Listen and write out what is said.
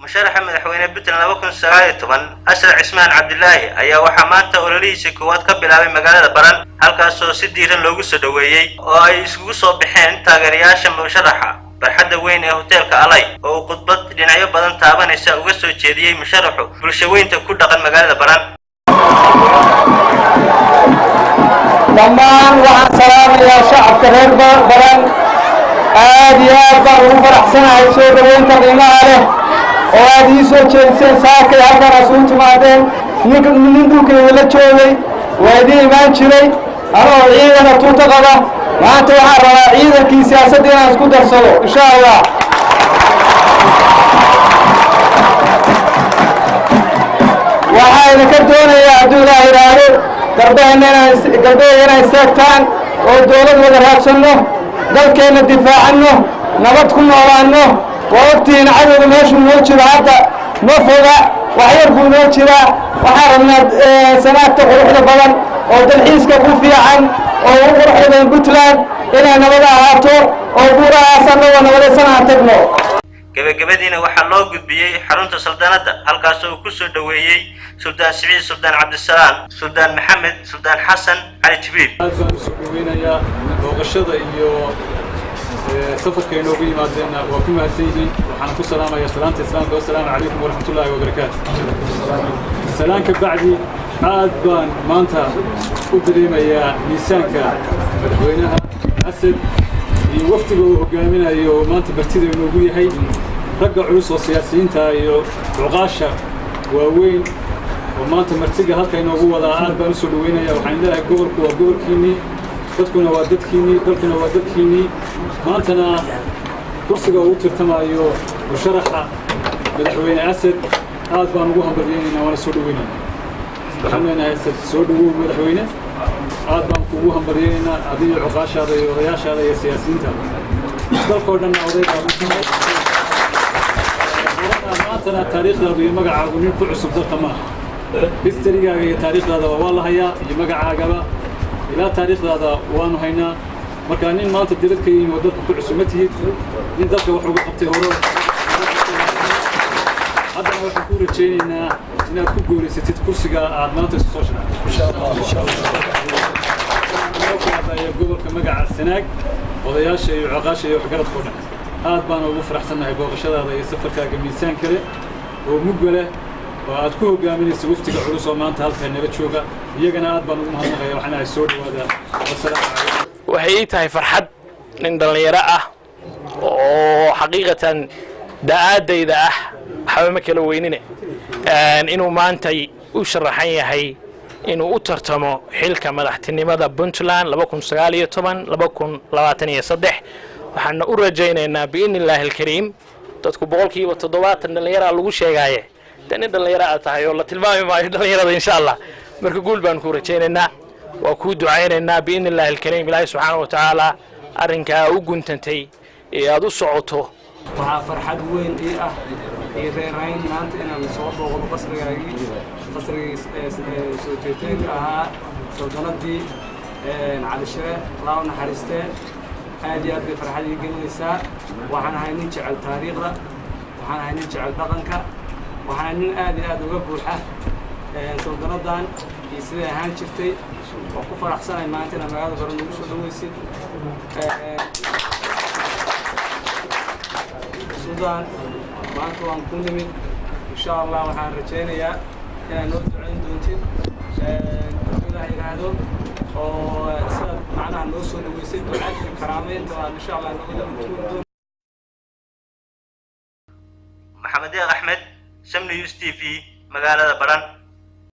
Musharaxa madaxweyne Puntland 2019, Asad Cismaan Cabdilaahi, ayaa waxaa maanta ololihiisa koowaad ka bilaabay magaalada Baran, halkaasoo si diiran loogu soo dhoweeyey oo ay iskugu soo baxeen taageerayaasha musharaxa barxadda weyn ee hoteelka Alay, oo uu khudbad dhinacyo badan taabanaysa uga soo jeediyey musharaxu bulsho weynta ku dhaqan magaalada Baran. Dhammaan waxaan salaamayaa shacabka reer Baran. Aad iyo aad baan ugu faraxsanahay soo dhoweynta qiimaha leh oo aad ii soo jeediseen saakay halkan isugu timaadeen. Nin dhulkayda la joogay waa idiin imaan jiray anoo ciidana tuuta qaba. Maanta waxaan rabaa ciidankii siyaasadda inaan isku darsado, insha Allah. Waxaa idinka doonayaa, hadduu Ilaah yidhaahdo, garbaheenna inaan galbeega inay seegtaan oo dowlad wada raadsanno, dalkeenna difaacanno, nabad ku noolaanno. Waa ogtihiin cadowga meeshuu noo jiro, hadda ma foga, waxyar buu noo jiraa. Waxaan rabnaa sanaagta quruxda badan oo dalxiiska ku fiican oo ugu quruxda badan Puntland inay nabad ahaato oo buurahaas annagoo nabadaysan aan tagno. Gebagabadiina waxaa loo gudbiyey xarunta saldanadda, halkaasoo uu ku soo dhoweeyey Suldaan Siciid, Suldaan Cabdisalaam, Suldaan Maxamed, Suldaan Xasan Cali Jibriil. Aad baan usoo dhoweynayaa booqashada iyo safarka inoogu yimaadeenna, waa ku mahadsan yihiin. Waxaan ku salaamayaa salaanta Islaamka: wassalaamu calaykum waraxmatullaahi wabarakaatu. Salaan ka bacdi, aad baan maanta u dareemayaa miisaanka madaxweynaha Asad iyo wafdiga uu hogaaminayo oo maanta martida inoogu yahay, ragga culus oo siyaasiyiinta iyo cuqaasha waaweyn oo maanta martiga halka inoogu wadaa. Aad baan usoo dhaweynaya. Waxaan leeyahay, gobolku waa gobolkiinnii, dadkuna waa dadkiinnii, dalkuna waa dadkiinnii. Maantana kursiga uu u tartamayo musharaxa madaxweyne Asad aad baan ugu hambalyaynaynaa, waana soo dhaweynaynaa. Waxaan leenahay, Asad, soo dhawow madaxweyne, aad baan kugu hambalyaynaynaa adiyo cuqaashaada iyo odayaashaada iyo siyaasiyiintaada. Dalkoo dhanna oday baad u tahay. Maantana taariikhdaadu iyo magacaagu nin ku cusub dalka maaha. Historygaaga iyo taariikhdaadaba waa la hayaa, iyo magacaagaba ilaa taariikhdaada waanu haynaa. Marka nin maanta dibad ka yimi oo dalka ku cusub ma tihid, nin dalka wax uga qabtay hore. Haddana waxaan ku rajaynaynaa inaad ku guulaysatid kursiga aad maanta isu soo sharaxday. Gobolka magaca Sanaag, odayaasha iyo cuqaasha iyo waxgaradka o dhan aad baan ugu faraxsannahay booqashadaada iyo safarkaaga miisaan kale oo mugga leh oo aad ku hogaaminaysa waftiga culus oo maanta halkaa nala jooga. Iyagana aad baan ugu mahadnaqaya. Waxaan ahay, soo dhawaada, wasalaamu calaykum. Waxay ii tahay farxad nin dhallinyaro ah oo xaqiiqatan da'aaddayda ah, waxba ma kala weynine, inuu maantay u sharaxan yahay inuu u tartamo xilka madaxtinimada Puntland 2019, 2023. Waxaana u rajaynaynaa, biidni illaahi alkariim, dadku 70% dhallinyaraa lagu sheegaaye, de nin dhallinyaro aad tahay oo la tilmaami maayo dhallinyarada, insha Allah. Marka guul baanu ku rajaynaynaa, waa kuu ducaynaynaa biidni illaahi alkariim. Ilaahay subxaana wa tacaala arrinkaa u guntantay ee aad u socoto. Waxaa farxad weyn ii ah iyo reerayn maanta inaan soo booqdo qasrigaagii, qasrigii soo jeeteenka ahaa, saldanadii Cali Shire, Allah u naxariistee. Aad iyo aad bay farxad ii gelinaysaa. Waxaan ahay nin jecel taariikhda, waxaan ahay nin jecel dhaqanka, waxaan ahay nin aad iyo aad uga buuxa saldanadan iyo siday ahaan jirtay. Waan ku faraxsanahay maanta inaad magaalada Baran nagu soo dhaweysid. Suldaan, maanta waan ku nimid. Insha Allah waxaan rajaynayaa inaad noo ducayn doontid, hadduu Ilaah yidhaahdo, oo sidaad macnaha noo soo dhaweysay ducad iyo karaameynta aad insha Allah nooga daba tuuri doonto. Maxamed Deeq Axmed, Sam News TV, magaalada Baran.